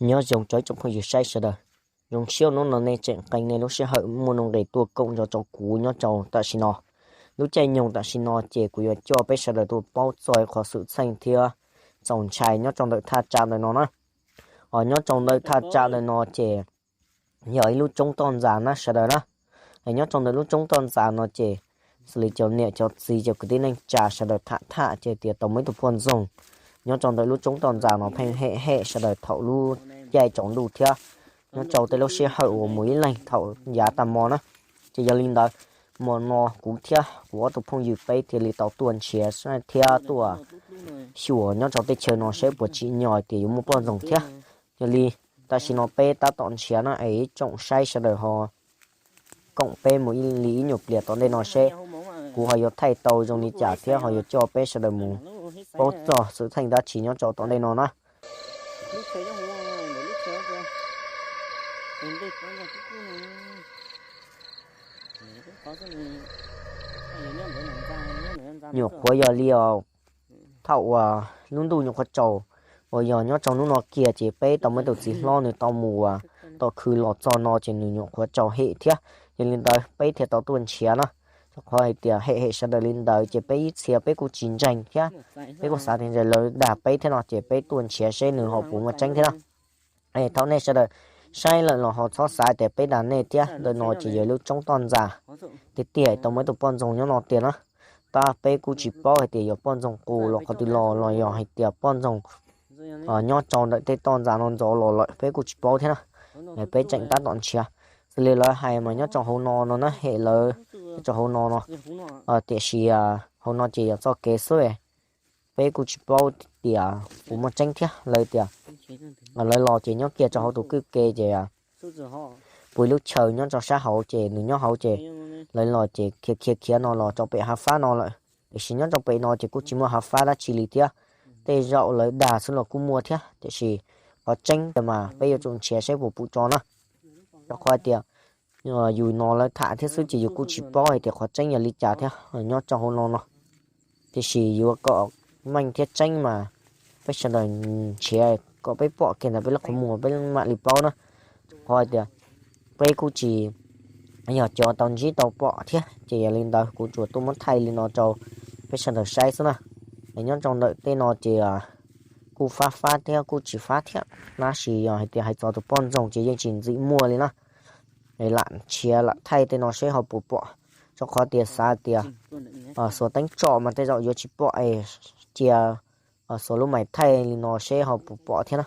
Nyob zoo tsoom phooj ywg saib sawv daws, zoo siab hnub no nej tseem qee nej lub sij hawm muaj nuj nqis tuaj koom nrog rau kuv nyob rau tam sim no. Lub caij nyoog tam sim no ces kuv yuav coj peb sawv daws tuaj paub txog qhov xwm txheej thiab txaus ntshai nyob rau ntawm thaj tsam ntawm no na. Nyob rau ntawm thaj tsam ntawm no ces yog ib lub roob toj ntxas na sawv daws na. Nyob rau ntawm lub roob toj ntxas no ces xws li cov niam cov txiv cov kwv tij neej tsa sawv daws tham tham ces tias tau muaj ib tug poj ntxoog nyob rau ntawm lub roob toj ntxas no pheej hem hem sawv daws thaum lub caij tsaus ntuj thiab nyob rau tej lub sij hawm uas mus ib leeg thaum yav tag hmo na. Ces yog li ntawd, hmo no kuv thiab kuv ob tug phooj ywg peb thiaj li tau tuaj nrhiav thiab tuaj xyuas nyob rau teb chaws no seb puas tsim nyog tias yuav muaj poj ntxoog thiab. Yog li tam sim no peb tab tom nrhiav na es ib tsoom saib sawv daws ho koom peb mus ib li ib nyuag pliag tom ntej no seb kuv ho yuav thaij tau zoo li cas thiab ho yuav coj peb sawv daws mus paub txog xwm txheej dab tsi nyob rau tom ntej no na. Nyuam qhuav yog li os, thaum uas lub ntuj nyuam qhuav tsaus, uas yog nyob rau hnub no kiag ces peb tau muaj ib tug txiv hlob nws tau mus uas tom khw los txog no ces nws nyuam qhuav tsaus hem thiab. Yog li ntawd peb thiaj tau tuaj nrhiav no, rau qhov hais tias hem hem sawv daws li ntawd ces peb ib txhia peb kuj tsis ntseeg thiab, peb kuj xav tias ntshe lawv dag peb thiab no ces peb tuaj nrhiav seb nws ho puas muaj tseeb thiab na. Es thaum nej sawv daws saib lawm los ho txhob xav tias peb dag nej thiab. Ntawm no ces yog lub roob toj ntxas tiag tiag tau muaj ib tug poj ntxoog nyob no tiag na. Tab peb kuj tsis paub hais tias yog poj ntxoog qus los qhov twg los los yog hais tias poj ntxoog nyob rau ntawm tej toj ntxas no ntxov los lawm peb kuj tsis paub thiab na. Peb tseem tab tom nrhiav. Xws li lawv hais mas nyob rau hauv no no na, hem lawv nyob rau hauv no no, tiam sis hauv no ces yog txoj kev xwb. Peb kuj tsis paub tias puas muaj tseeb thiab. Lawv tias lawv los ces nyob kiag rau hauv tus kwj ke ces puas ib lub chaw nyob rau sab hauv ces nws nyob hauv ces lawv los ces khiav khiav khiav no los rau pem hav fab no lawm. Tiam sis nyob rau pem no ces kuj tsis muaj hav fab dab tsi li thiab. Tej zaum lawv dag xwb los kuj muaj thiab, tiam sis qhov tseeb tias mas peb yuav tsum nrhiav saib puas pom tso na. Rau qhov tias yus no lawv tham thiab xwb ces yus kuj tsis paub hais tias qhov tseeb yog li cas thiab nyob rau hauv no no. Tiam sis yuav kom meej thiab tseeb mas peb sawv daws nrhiav kom peb pom kiag ntawm peb lub qhov muag peb mam li paub na. Qhov hais tias peb kuj tsis yog cov tau ntsib tau pom thiab ces yog li ntawd kuv tsuas tuaj muab thaij li no rau peb sawv daws saib xwb na. Nyob rau ntawm tej no ces kuj fab fab thiab kuj tsis fab thiab, tab sis yog hais tias hais txog tus poj ntxoog ces yeej tsis ntxim muaj li na. Lam nrhiav lam thaij tej no seb ho puas pom, rau qhov tias xav tias xuas teeb tsom mas tej zaum yuav tsis pom es cia xuas lub mais thaij li no seb ho puas pom thiab na.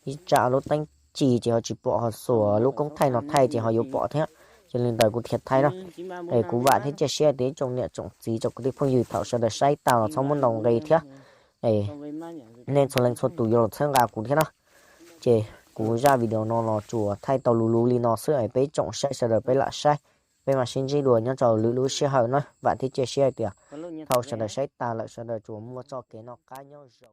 Ib tsam lub teeb ci ces ho tsis pom, ho xuas lub koob thaij no thaij ces ho yuav pom thiab. Yog li ntawd kuv thiaj thaij na. Es kuv vam thiab cia siab tias ib tsoom niam tsoom txiv tsoom kwv tij phooj ywg thaum sawv daws saib tag los txhob muab ntaus nqi thiab. Nej txhua leej txhua tus yuav los txhawb nqa kuv thiab na. Ces kuv zaj video no los tsuas thaij tau luv luv li no xwb es peb tsoom saib sawv daws peb lam saib, peb mam sib ntsib dua nyob rau lwm lub sij hawm na. Vam thiab cia siab hais tias thaum sawv daws saib tag lawm sawv daws tsuas muaj txoj kev noj qab nyob zoo.